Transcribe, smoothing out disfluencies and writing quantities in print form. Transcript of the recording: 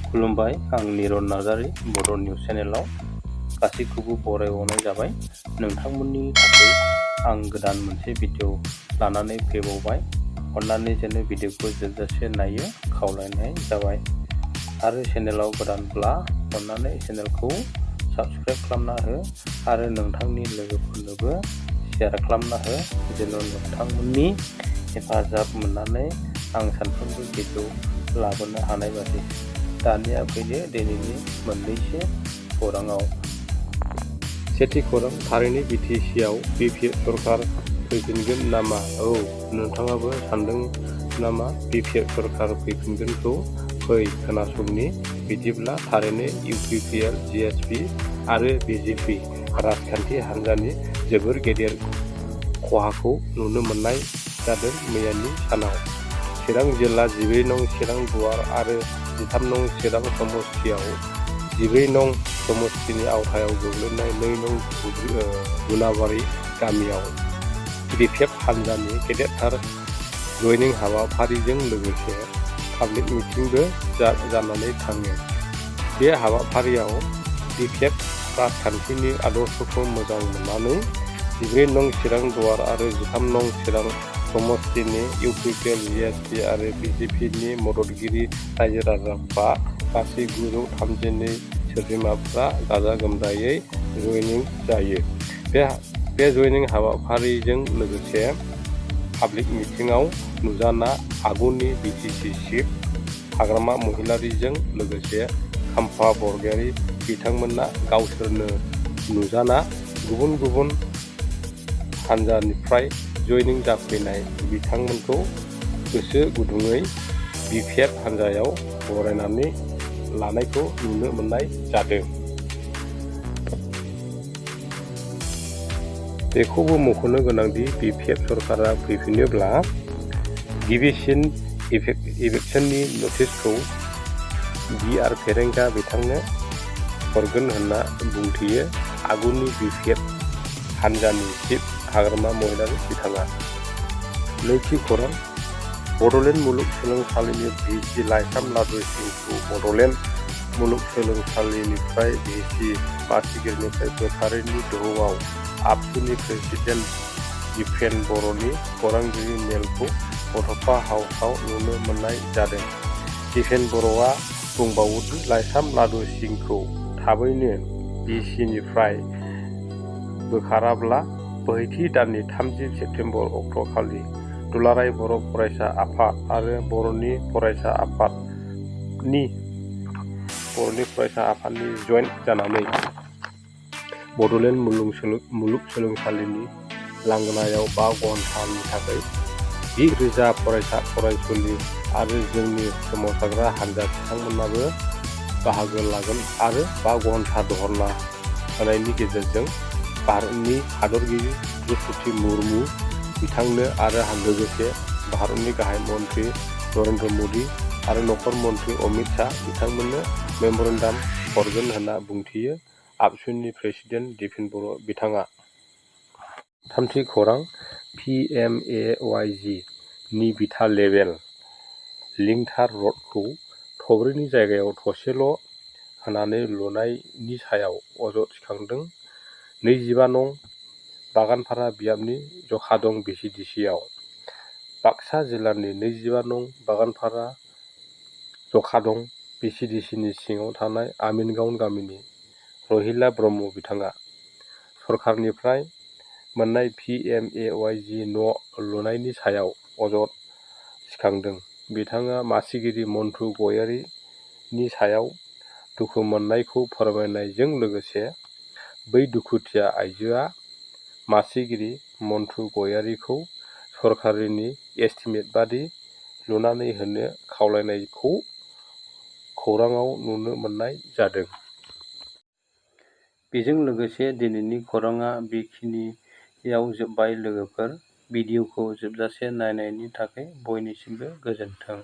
खुलुमबाय, आं निरन नार्जारि बड' निउस चेनेलाव गासैखौबो बरायहरनाय जाबाय। नोंथांमोननि थाखाय आं गोदान मोनसे भिडिअ लानानै फैबावबाय। अन्नानै जेन भिडिअखौ जोबजासे नायो खावलायनाय जाबाय। आरो चेनेलाव गोदानब्ला अन्नानै चेनेलखौ साबस्क्राइब खालामना हो आरो नोंथांनि लोगोफोरनोबो शेयार खालामना हो, जेन' नोंथांमोननि हेफाजाब मोननानै आं सानफ्रोमबो भिडिअ लाबोनो हानाय बादि। दानिया फैदो दिनैनि मोननैसो खौराङाव। सेथि खौरां, थारैनो BTC आव BPF सरकार फैफिनगोन नामा? औ, नोंथाङाबो सानदों नामा BPF सरकार फैफिनगोनखौ? फै खोनासंनि। बिदिब्ला थारैनो UPPL, GSP आरो BJP राजखान्थि हान्जानि जोबोर गेदेर खहाखौ नुनो मोननाय जादों मैयानि सानाव। चिरां जिल्ला 12 नं चिरां दुवार आरो 13 नं चिरां समस्तियाव 12 नं समस्तिनि आवथायाव गोग्लैनाय 2 नं गुनाबारि गामियाव BPF हान्जानि गेदेरथार जयनिं हाबाफारिजों लोगोसे पाब्लिक मिटिंबो जानानै थाङो। बे हाबाफारियाव BPF राजखान्थिनि आदर्शखौ मोजां मोननानै 12 नं चिरां दुवार आरो 13 नं चिरां समस्तिनि UPPL, GSP आरो BJPनि मददगिरि रायजो-राजाफ्रा गासै 932 सोद्रोमाफ्रा गाजा-गोमजायै जयनिं जायो। बे जयनिं हाबाफारिजों लोगोसे पाब्लिक मिटिंआव नुजाना आगुनि BTC चिफ हाग्रामा महिलारीजों लोगोसे खाम्फा बरगयारी बिथांमोना गावसोरनो नुजाना गुबुन गुबुन हान्जानिफ्राय जयनिं जाफैनाय बिथांमोनखौ गोसो गुदुङै BPF हान्जायाव बरायनानै लानायखौ नुनो मोननाय जादों। बेखौबो मख'नो गोनांदि BPF सरकारा फैफिनोब्ला गिबिसिन इलेक्सननि नटिसखौ BR फेरेंगा बिथांनो हरगोन होनना बुंथियो आगुनि BPF हान्जानि चिफ हाग्रामा महिलारी बिथाङा। नैथि खौरां, बड'लेण्ड मुलुगसोलोंसालिनि VC लाइसाम लादु सिंखौ बड'लेण्ड मुलुगसोलोंसालिनिफ्राय VC मासिगिरिनिफ्राय बोखारैनि दोहौआव आबसुनि प्रेसिडेन्ट दिपेन बर'नि खौरांगिरि मेलखौ बड'फा हाउसआव नुनो मोननाय जादों। दिपेन बर'आ बुंबावोदि लाइसाम लादु सिंखौ थाबैनो VCनिफ्राय बोखाराब्ला बोहैथि दाननि 30 सेप्तेम्बर अक्ट'खालि दुलाराय बर' फरायसा आफाद आरो बर'नि फरायसा आफादनि जइन्ट जानानै बड'लेण्ड मुलुगसोलोंसालिनि लांगोनायाव 5 घन्टानि थाखाय 10,000 फरायसा फरायसुलि आरो जोंनि सोमावसारग्रा हान्जा बिथांमोनाबो बाहागो लागोन आरो 5 घन्टा धरना होनायनि गेजेरजों भारतनि हादरगिरि द्रौपदी मुर्मु बिथांनो आरो लोगोसे भारतनि गाहाय मन्त्रि नरेन्द्र मोदी आरो नखर मन्त्रि अमित शाह बिथांमोननो मेम'रेन्डाम हरगोन होनना बुंथियो आबसुनि प्रेसिडेन्ट दिपेन बर' बिथाङा। थामथि खौरां, PMAYG नि बिथा लेभेल लिंथार रडखौ थब्रैनि जायगायाव थसेल' होनानै लुनायनि सायाव अजद थिखांदों। 25 नं बागानपारा बियाबनि जखादं VCDCआव बाक्सा जिल्लानि 25 नं बागानपारा जखादं VCDCनि सिङाव थानाय आमिनगाव गामिनि रहिला ब्रह्म बिथाङा सरकारनिफ्राय मोननाय PMAYG न' लुनायनि सायाव अजद थिखांदों। बिथाङा मासिगिरि मन्टु गयारीनि सायाव दुखु मोननायखौ फोरमायनायजों लोगोसे बै दुखुथिया आइजोआ मासिगिरि मन्टु गयारीखौ सरकारनि एस्टिमेट बादि लुनानै होनो खावलायनायखौ खौराङाव नुनो मोननाय जादों। बेजों लोगोसे दिनैनि खौराङा बेखिनियाव जोब्बाय लोगोफोर। भिडिअखौ जोबजासे नायनायनि थाखाय बयनिसिमबो गोजोन्थों।